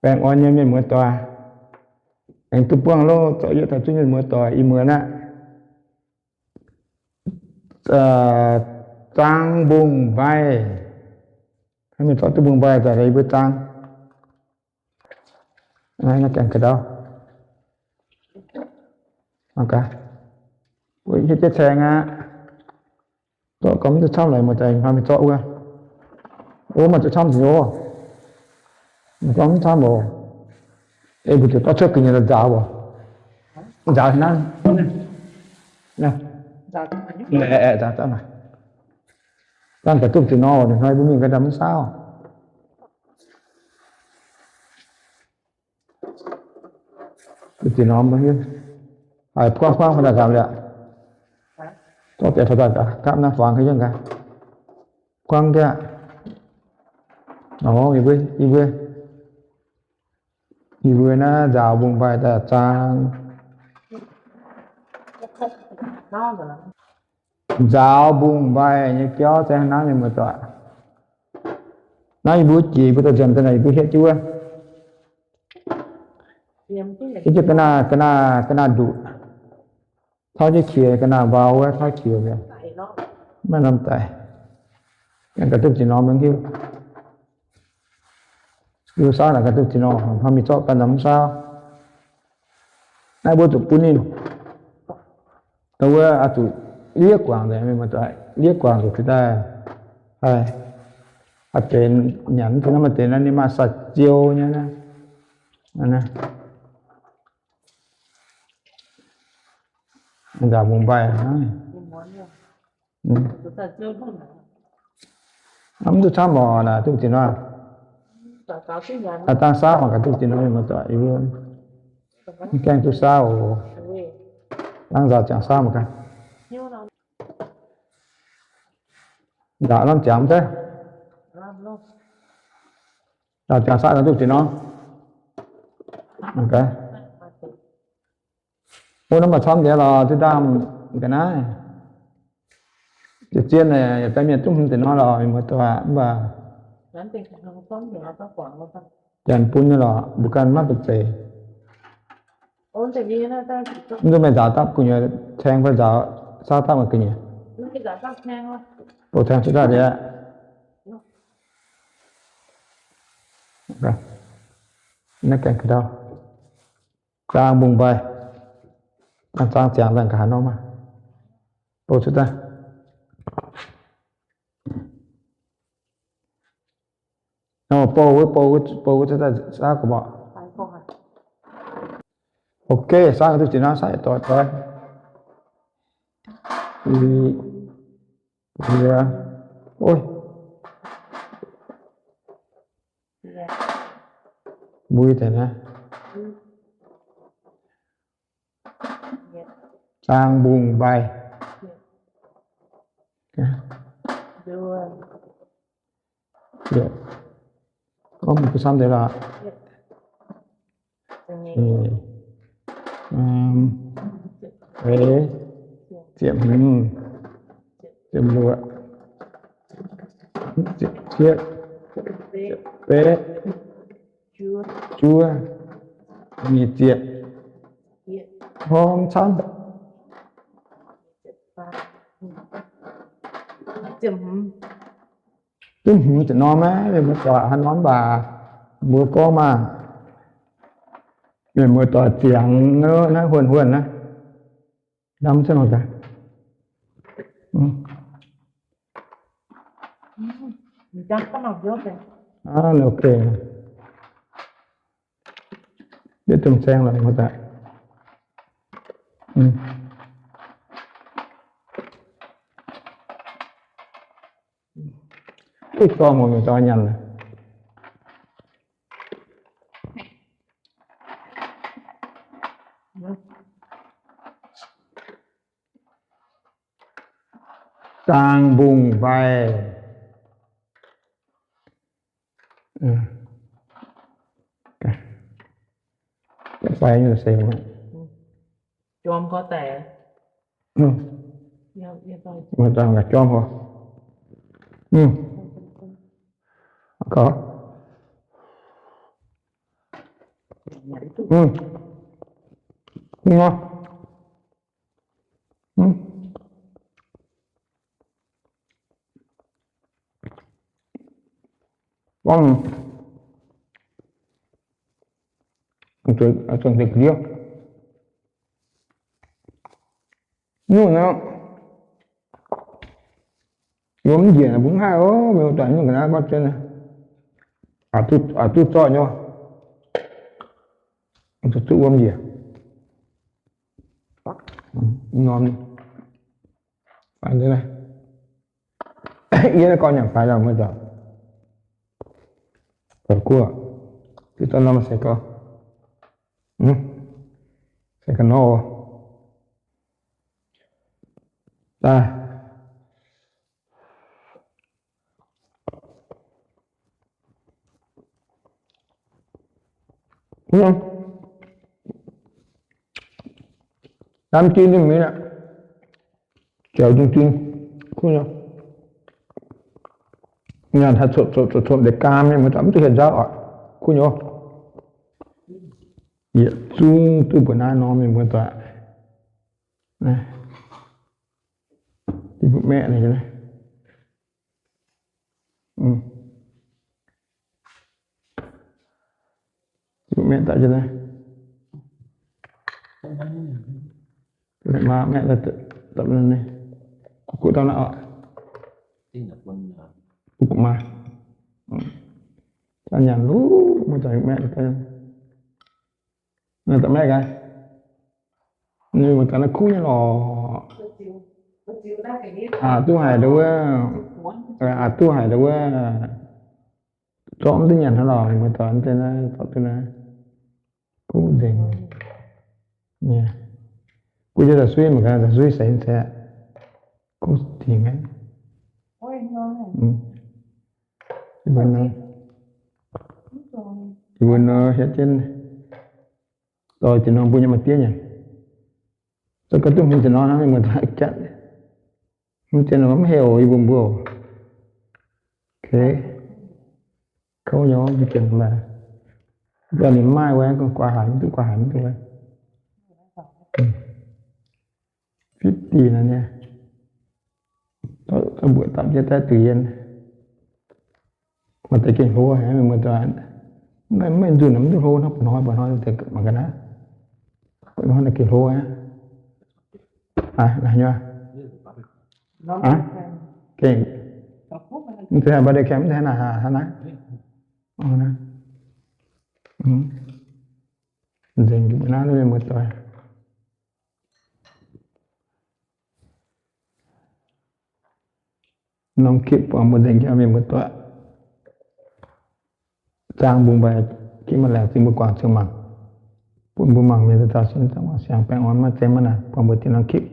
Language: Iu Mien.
Baengh orn nyei mienh muoz doic, aengx duqv buangh loh, zorqv yietv daaih zuqc mienh muoz doic i muonz aqv. Zaang mbungv mbaih. Mienh zorqv duqv mbungv mbaih daaih, i mbuo zaang. Naaiv gaengh ka'ndau. Hietv jienv caeng aqv. Zorqv gorngv mv duqv camv lorqc, muoz-doic, hnoi mingh zorqv wuov. Ov, maaih zuqc camv nzengc oc. Gorngv mv camv oc. Ei mbuo ziouc dorh cuotv ga'nyiec nzaaux oc. Nzaaux haaix nanv? Nzaaux daaih. Dangh ga'duqv ziepc norm oc, ninh hnoi mbuo mingh ga'ndau mv saauv. Duqv ziepc norm mbuo hiuv. Haiz buangv buangv fa daaih gapv liuz. Zorqv deix fa daaih gapv naaiv faangx ga'yienv gaax. Buangv gaax. Ov, yie mbuo, yie mbuo, yie mbuo naaiv nzaaux mbungv mbaih daaih zaang. Nzaaux mbungv mbaih nyei biauv se hnangv naaiv, mienh muoz-doic. Naaiv yie mbuo jiex, yie mbuo dorh nzemc daaih naaic, yie mbuo hietv jienv wuov. Hietv jienv ga'naaiv, ga'naaiv, ga'naaiv nduqc. Tauv jienv qiex, ga'naaiv mbau wuov tauv qiex mi'aqv. Maiv norm daic. Ga'duqv ziepc norm mv hiuv. Yie saauv naaic ga'duqv ziepc norm, hnoi mingh zorqv ganh norm mv saauv. Naaiv mbuo zuqc bun ninh. Wuov oix zuqc liev guangc nzengc, mienh muoz-doic, liev guangc zuqc daaih. Haih, haih benx nyanc, mv deix naaiv maaih deix naaiv ninh maaih sai-ziou nyei naaiv. Nzaaux mbungv mbaih hnangv. Mv duqv camv oc, naaic duqv ziepc norm. Dangh saauv mangc gaax duqv ziepc norm, mienh muoz-doic, yie mbuo mv gaengh duqv saauv oc. Dangh nzaaux ziangx saauv mangc gaax. Nzaaux norm ziangx mv zeiz. Nzaaux ziangx saauv duqv ziepc norm. Mangc gaax. Ov, naaiv maaih camv deix lorqc, duqv ndaamv ga'naaiv. Zien-zien naaic, yietc baeqv mienh duqv hmz deix nor lorqc, mienh muoz-doic, mv baac janx bun nyei lorqc, mbuo ganh maiv baac zeiz. Mv duqv meih nzaaux dapv gu'nyuoz, caeng fai nzaaux saauv dapv gu'nyuoz. Bouh caeng cuotv daaih liuz aqv. Naaiv gaengh ka'ndau. Zaang mbungv mbaih. Zaang ziangx zaangc ga'haaix norm maah. Bouh cuotv daaih. Bouh, bouh, bouh cuotv daaih saauv ga'morqc. Ok, saauv ga'duqv ziepc norm, saauv yietc doix doix. Mbui deix naaiv. Zaang mbungv mbaih. Gorngv mv duqv camv deix lorqc. Ziepc hmz, ziepc luoqc, ziepc cietv, ziepc betv, juov, nyic ziepc, hmz camv. Duqv hmz ziepc norm aqv, mienh muoz-doic, haaix norm mv baac mbuo gorngv maah, mienh muoz-doic ziangx naaiv huonh huonh naaiv. Lamh zengv gaax. Ok. Yietv domh saeng lorqc, muoz-doic. Ih gorngv muoz-doic nyanc. Zaang mbungv mbaih. Mbaih nyei se jorm gorx daic. Jorm gorx. Gorx. Nor. Gorngv zuqc deix diev. Nyungc naaiv, yiem mv njiec mbuo mv haih oc, mienh muoz-doic, nyungc ga'naaiv gorngv jienv, aqc duqv zorqv nyei, zuqc zuqv wuom njiec. Norm, yie naaiv gorngv nyanc faix lorqc, mienh muoz-doic. Guoqv, duqv zorqv norm se gorngv, se gorngv nor, daaih. Lamh jin ninh mingh aqv, ziouc jin-jin, kuv nyei. Nyanc haaix cuotv cuotv cuotv deix gaam nyei, mienh muoz-doic, mv duqv hieh nzauv oc, kuv nyei. Yietc zungv duqv mbuo naaiv norm, mienh muoz-doic. Yie mbuo maeqv naaiv, maeqv daaih jienv naaiv. Maa maeqv daaih dapv naaiv, kuv kuv dauh naaiv oc. Kuv kuv maa. Nyanc luv, mienh muoz-doic, maeqv daaih. Naaiv daaih maeqv gaax. Ninh mbuo ganh naaiv kuv nyei lorqc. Aqc duqv haic ndau wuov, aqc duqv haic ndau wuov, zorqv mv duqv nyanc hnangv lorqc, mienh muoz-doic, mv zeiz naaiv zorqv duqv naaiv. Kuv nzengc. Guv jienv daaih suiv mangc gaax, daaih suiv seix mv seix. Kuv dingc aqv. Yie mbuo nor, yie mbuo nor hietv jienv, dorh deix norm bun nyei maaih diev nyei. Zorqv ga'duqv hmz deix norm hnangv, mienh muoz-doic, jatv. Hmz deix norm mv heuc yie mbuo mbuo. Kouv nyei, mv deix maaih, mv baac ninh maaih wuov, guaax haic mv duqv, guaax haic mv duqv wuov. Fifty naaiv nyei. Mbuoqc dapv jienv daaih duqv yien. Maaih deix gengh hlo haic, mienh muoz-doic. Mv baac maiv nzunc mv duqv hlo hnangv, mba'hnoi mba'hnoi deix mangc gaax naaiv. Mba'hnoi naaiv gengh hlo aqv. Gengh mv zeiz haaix, mba'deix kaengx mv zeiz haaix naaic, haaix naaiv. Nzengc mbuo naaiv mienh muoz-doic. Norm kipv buangh mbuo nzengc jauv mienh muoz-doic. Zaang mbungh mbaih kipv maaih laengz zingh mbuo guangc ziouc mangc. Bun mbuo mangc mienh zaux sin zaangc mangc siangx baengh orn maiv zeiz maiv naanc, buangh mbuo diuh norm kipv.